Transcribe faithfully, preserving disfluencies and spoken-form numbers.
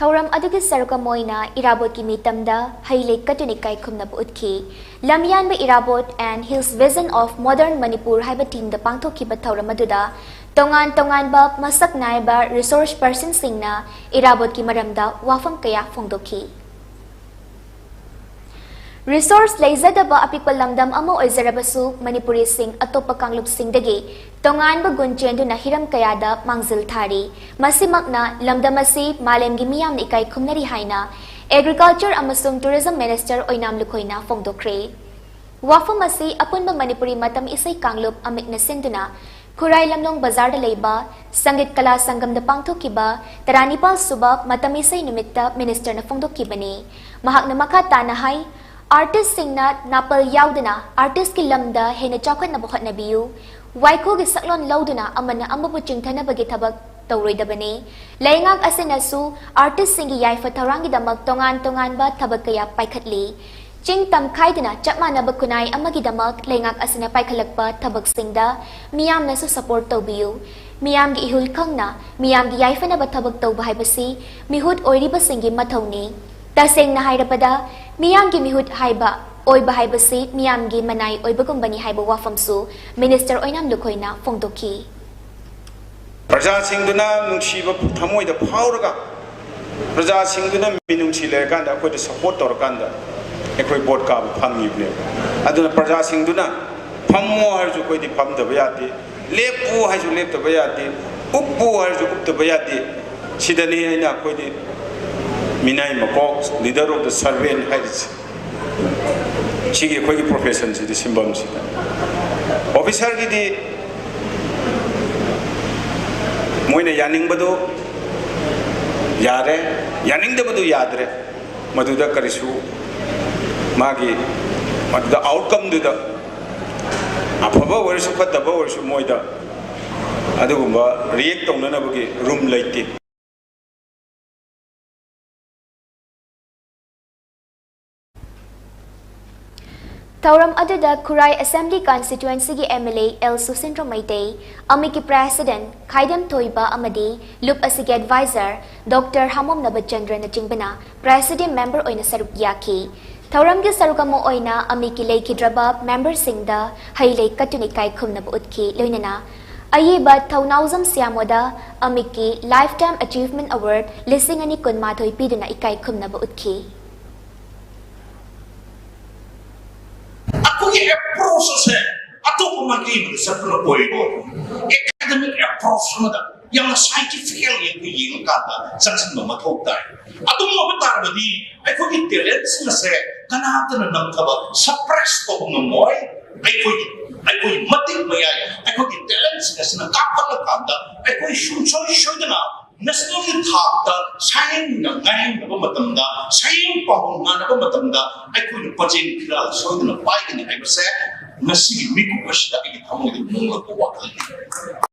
ꯊꯧꯔꯝ ꯑꯗꯨꯒꯤ ꯁꯔꯨꯛ ꯑꯃ ꯑꯣꯏꯅ ꯏꯔꯥꯕꯣꯠꯀꯤ ꯃꯤꯇꯝꯗ ꯍꯩ ꯂꯩ ꯀꯠꯇꯨꯅ ꯏꯀꯥꯏ ꯈꯨꯝꯅꯕ ꯎꯠꯈꯤ꯫ ꯂꯝꯌꯥꯟꯕ ꯏꯔꯥꯕꯣꯠ and His Vision of Modern Manipur ꯍꯥꯏꯕ theme ꯗ ꯄꯥꯡꯊꯣꯛꯈꯤꯕ ꯊꯧꯔꯝ ꯑꯗꯨꯗ ꯇꯣꯉꯥꯟ ꯇꯣꯉꯥꯟꯕ ꯃꯁꯛ ꯅꯥꯏꯕ resource person ꯁꯤꯡꯅ ꯏꯔꯥꯕꯣꯠꯀꯤ ꯃꯔꯝꯗ ꯋꯥꯐꯝ ꯀꯌꯥ ꯐꯣꯡꯗꯣꯛꯈꯤ꯫ Resource ꯂꯩꯖꯗꯕ ꯑꯄꯤꯛꯄ ꯂꯝꯗꯝ ꯑꯃ ꯑꯣꯏꯖꯔꯕꯁꯨ, ꯃꯅꯤꯄꯨꯔꯤꯁꯤꯡ ꯑꯇꯣꯞꯄ ꯀꯥꯡꯂꯨꯞꯁꯤꯡꯗꯒꯤ ꯇꯣꯉꯥꯟꯕ ꯒꯨꯟ ꯆꯦꯟꯗꯨꯅ ꯍꯤꯔꯝ ꯀꯌꯥꯗ ꯃꯥꯡꯖꯤꯜ ꯊꯥꯔꯤ꯫ ꯃꯁꯤꯃꯛꯅ ꯂꯝꯗꯝ ꯑꯁꯤ ꯃꯥꯂꯦꯝꯒꯤ ꯃꯤꯌꯥꯝꯅ ꯏꯀꯥꯏ ꯈꯨꯝꯅꯔꯤ ꯍꯥꯏꯅ Agriculture ꯑꯃꯁꯨꯡ Tourism Minister ꯑꯣꯏꯅꯥꯝ ꯂꯨꯈꯣꯏꯅ ꯐꯣꯡꯗꯣꯛꯈ꯭ꯔꯦ꯫ ꯋꯥꯐꯝ ꯑꯁꯤ ꯑꯄꯨꯟꯕ ꯃꯅꯤꯄꯨꯔꯤ ꯃꯇꯝ ꯏꯁꯩ ꯀꯥꯡꯂꯨꯞ ꯑꯃꯤꯛꯅ ꯁꯤꯟꯗꯨꯅ ꯈꯨꯔꯥꯏ ꯂꯝꯂꯣꯡ ꯕꯖꯥꯔꯗ ꯂꯩꯕ ꯁꯪꯒꯤꯠ ꯀꯂꯥ ꯁꯪꯒꯝꯗ ꯄꯥꯡꯊꯣꯛꯈꯤꯕ ꯇꯔꯥꯅꯤꯄꯥꯜ ꯁꯨꯕ ꯃꯇꯝ ꯏꯁꯩ ꯅꯨꯃꯤꯠꯇ minister ꯅ ꯐꯣꯡꯗꯣꯛꯈꯤꯕꯅꯤ꯫ ꯃꯍꯥꯛꯅ ꯃꯈꯥ ꯇꯥꯅ ꯍꯥꯏ, artist ꯁꯤꯡꯅ ꯅꯥꯄꯜ ꯌꯥꯎꯗꯅ artist ꯀꯤ ꯂꯝꯗ ꯍꯦꯟꯅ ꯆꯥꯎꯈꯠꯅꯕ ꯍꯣꯠꯅꯕꯤꯌꯨ꯫ ꯋꯥꯏꯈꯣꯒꯤ ꯁꯛꯂꯣꯟ ꯂꯧꯗꯨꯅ ꯑꯃꯅ ꯑꯃꯕꯨ ꯆꯤꯡꯊꯅꯕꯒꯤ ꯊꯕꯛ ꯇꯧꯔꯣꯏꯗꯕꯅꯤ꯫ ꯂꯩꯉꯥꯛ ꯑꯁꯤꯅꯁꯨ artist ꯁꯤꯡꯒꯤ ꯌꯥꯏꯐ ꯊꯧꯔꯥꯡꯒꯤꯗꯃꯛ ꯇꯣꯉꯥꯟ ꯇꯣꯉꯥꯟꯕ ꯊꯕꯛ ꯀꯌꯥ ꯄꯥꯏꯈꯠꯂꯤ꯫ ꯆꯤꯡ ꯇꯝꯈꯥꯏꯗꯨꯅ ꯆꯞ ꯃꯥꯟꯅꯕ ꯈꯨꯟꯅꯥꯏ ꯑꯃꯒꯤꯗꯃꯛ ꯂꯩꯉꯥꯛ ꯑꯁꯤꯅ ꯄꯥꯏꯈꯠꯂꯛꯄ ꯊꯕꯛꯁꯤꯡꯗ ꯃꯤꯌꯥꯝꯅꯁꯨ support ꯇꯧꯕꯤꯌꯨ꯫ ꯃꯤꯌꯥꯝꯒꯤ ꯏꯍꯨꯜ ꯈꯪꯅ ꯃꯤꯌꯥꯝꯒꯤ ꯌꯥꯏꯐꯅꯕ ꯊꯕꯛ ꯇꯧꯕ ꯍꯥꯏꯕꯁꯤ ꯃꯤꯍꯨꯠ ꯑꯣꯏꯔꯤꯕꯁꯤꯡꯒꯤ ꯃꯊꯧꯅꯤ꯫ ꯇꯁꯦꯡꯅ ꯍꯥꯏꯔꯕꯗ, ꯃꯤꯌꯥꯝꯒꯤ ꯃꯤꯍꯨꯠ ꯍꯥꯏꯕ ꯑꯣꯏꯕ ꯍꯥꯏꯕꯁꯤ ꯃꯤꯌꯥꯝꯒꯤ ꯃꯅꯥꯏ ꯑꯣꯏꯕꯒꯨꯝꯕꯅꯤ ꯍꯥꯏꯕ ꯋꯥꯐꯝꯁꯨ minister ꯑꯣꯏꯅꯥꯝ ꯂꯨꯈꯣꯏꯅ ꯐꯣꯡꯗꯣꯛꯈꯤ꯫ ꯄ꯭ꯔꯖꯥꯁꯤꯡꯗꯨꯅ ꯅꯨꯡꯁꯤꯕ ꯊꯃꯣꯏꯗ ꯐꯥꯎꯔꯒ, ꯄ꯭ꯔꯖꯥꯁꯤꯡꯗꯨꯅ ꯃꯤꯅꯨꯡꯁꯤ ꯂꯩꯔꯀꯥꯟꯗ ꯑꯩꯈꯣꯏꯗ support ꯇꯧꯔꯀꯥꯟꯗ ꯑꯩꯈꯣꯏ vote ꯀꯥꯕ ꯐꯪꯉꯤꯕꯅꯦꯕ꯫ ꯑꯗꯨꯅ ꯄ꯭ꯔꯖꯥꯁꯤꯡꯗꯨꯅ ꯐꯝꯃꯣ ꯍꯥꯏꯔꯁꯨ ꯑꯩꯈꯣꯏꯗꯤ ꯐꯝꯗꯕ ꯌꯥꯗꯦ, ꯂꯦꯞꯄꯨ ꯍꯥꯏꯔꯁꯨ ꯂꯦꯞꯇꯕ ꯌꯥꯗꯦ, ꯎꯞꯄꯨ ꯍꯥꯏꯔꯁꯨ ꯎꯞꯇꯕ ꯌꯥꯗꯦ꯫ ꯁꯤꯗꯅꯤ ꯑꯩꯅ ꯑꯩꯈꯣꯏꯗꯤ ꯃꯤꯅꯥꯏ ꯃꯀꯣꯛ, leader of the servant ꯍꯥꯏꯔꯤꯁꯦ꯫ ꯁꯤꯒꯤ ꯑꯩꯈꯣꯏꯒꯤ profession ꯁꯤꯗꯤ, ꯁꯤꯟꯐꯝꯁꯤꯗ officer ꯒꯤꯗꯤ ꯃꯣꯏꯅ ꯌꯥꯅꯤꯡꯕꯗꯨ ꯌꯥꯔꯦ, ꯌꯥꯅꯤꯡꯗꯕꯗꯨ ꯌꯥꯗ꯭ꯔꯦ꯫ ꯃꯗꯨꯗ ꯀꯔꯤꯁꯨ ꯃꯥꯒꯤ ꯃꯗꯨꯗ outcome ꯗꯨꯗ ꯑꯐꯕ ꯑꯣꯏꯔꯁꯨ ꯐꯠꯇꯕ ꯑꯣꯏꯔꯁꯨ ꯃꯣꯏꯗ ꯑꯗꯨꯒꯨꯝꯕ react ꯇꯧꯅꯅꯕꯒꯤ room ꯂꯩꯇꯦ꯫ ꯊꯧꯔꯝ ꯑꯗꯨꯗ ꯈꯨꯔꯥꯏ ꯑꯦꯁꯦꯝꯕ꯭ꯂꯤ ꯀꯟꯁꯇꯤꯇ꯭ꯋꯦꯟꯁꯤꯒꯤ M L A L Susindro Meitei, ꯑꯃꯤꯛꯀꯤ ꯄ꯭ꯔꯦꯁꯤꯗꯦꯟꯠ ꯈꯥꯏꯗꯦꯝ ꯊꯣꯏꯕ ꯑꯃꯗꯤ ꯂꯨꯞ ꯑꯁꯤꯒꯤ ꯑꯦꯗꯚꯥꯏꯖꯔ ꯗꯣꯛꯇꯔ ꯍꯥꯃꯣꯝ ꯅꯕꯆꯟꯗ꯭ꯔꯅꯆꯤꯡꯕꯅ ꯄ꯭ꯔꯦꯁꯤꯗꯦꯟꯠ ꯃꯦꯝꯕꯔ ꯑꯣꯏꯅ ꯁꯔꯨꯛ ꯌꯥꯈꯤ꯫ ꯊꯧꯔꯝꯒꯤ ꯁꯔꯨꯛ ꯑꯃ ꯑꯣꯏꯅ ꯑꯃꯤꯛꯀꯤ ꯂꯩꯈꯤꯗ꯭ꯔꯕ ꯃꯦꯝꯕꯔꯁꯤꯡꯗ ꯍꯩ ꯂꯩ ꯀꯠꯇꯨꯅ ꯏꯀꯥꯏ ꯈꯨꯝꯅꯕ ꯎꯠꯈꯤ꯫ ꯂꯣꯏꯅꯅ ꯑꯏꯕ ꯊꯧꯅꯥꯎꯖꯝ ꯁꯤꯌꯥꯃꯣꯗ ꯑꯃꯤꯛꯀꯤ Lifetime Achievement Award ꯂꯤꯁꯤꯡ ꯑꯅꯤ ꯀꯨꯟꯃꯥꯊꯣꯏ ꯄꯤꯗꯨꯅ ꯏꯀꯥꯏ ꯈꯨꯝꯅꯕ ꯎꯠꯈꯤ꯫ ꯑꯩꯈꯣꯏꯒꯤ ꯑꯦꯄ꯭ꯔꯣꯆ ꯑꯁꯦ ꯑꯇꯣꯞꯄ ꯃꯥꯏꯀꯩ ꯑꯃꯗ ꯆꯠꯄꯅ ꯑꯣꯏꯔꯣꯏ꯫ ꯑꯦꯀꯥꯗꯃꯤꯛ ꯑꯦꯄ꯭ꯔꯣꯆ ꯑꯃꯗ ꯌꯥꯝꯅ ꯁꯥꯏꯟꯇꯤꯐꯤꯀꯦꯜꯂꯤ ꯑꯩꯈꯣꯏ ꯌꯦꯡꯉꯀꯥꯟꯗ ꯆꯪꯁꯤꯟꯕ ꯃꯊꯧ ꯇꯥꯏ꯫ ꯑꯗꯨꯝ ꯑꯣꯏꯕ ꯇꯥꯔꯕꯗꯤ ꯑꯩꯈꯣꯏꯒꯤ ꯇꯦꯂꯦꯟꯠꯁꯤꯡ ꯑꯁꯦ ꯀꯅꯥꯝꯇꯅ ꯅꯝꯊꯕ, ꯁꯄ꯭ꯔꯦꯁ ꯇꯧꯕ ꯉꯝꯃꯣꯏ꯫ ꯑꯩꯈꯣꯏꯒꯤ ꯑꯩꯈꯣꯏꯒꯤ ꯃꯇꯤꯛ ꯃꯌꯥꯏ, ꯑꯩꯈꯣꯏꯒꯤ ꯇꯦꯂꯦꯟꯠꯁꯤꯡ ꯑꯁꯤꯅ ꯀꯥꯈꯠꯂꯀꯥꯟꯗ ꯑꯩꯈꯣꯏ ꯁꯨꯡꯁꯣꯏ ꯁꯣꯏꯗꯅ ꯅꯦꯁꯅꯦꯜꯒꯤ ꯊꯥꯛꯇ ꯁꯩꯔꯦꯡꯅ ꯉꯥꯏꯍꯟꯅꯕ ꯃꯇꯝꯗ, ꯁꯩꯔꯦꯡ ꯄꯥꯎ ꯉꯥꯅꯕ ꯃꯇꯝꯗ ꯑꯩꯈꯣꯏꯅ ꯄꯖꯦꯡ ꯐꯤꯔꯥꯜ ꯁꯣꯏꯗꯅ ꯄꯥꯏꯒꯅꯤ ꯍꯥꯏꯕꯁꯦ ꯉꯁꯤꯒꯤ ꯃꯤꯀꯨꯞ ꯑꯁꯤꯗ ꯑꯩꯒꯤ ꯊꯃꯣꯏꯗ ꯃꯣꯡꯂꯛꯄ ꯋꯥꯈꯜꯅꯤ꯫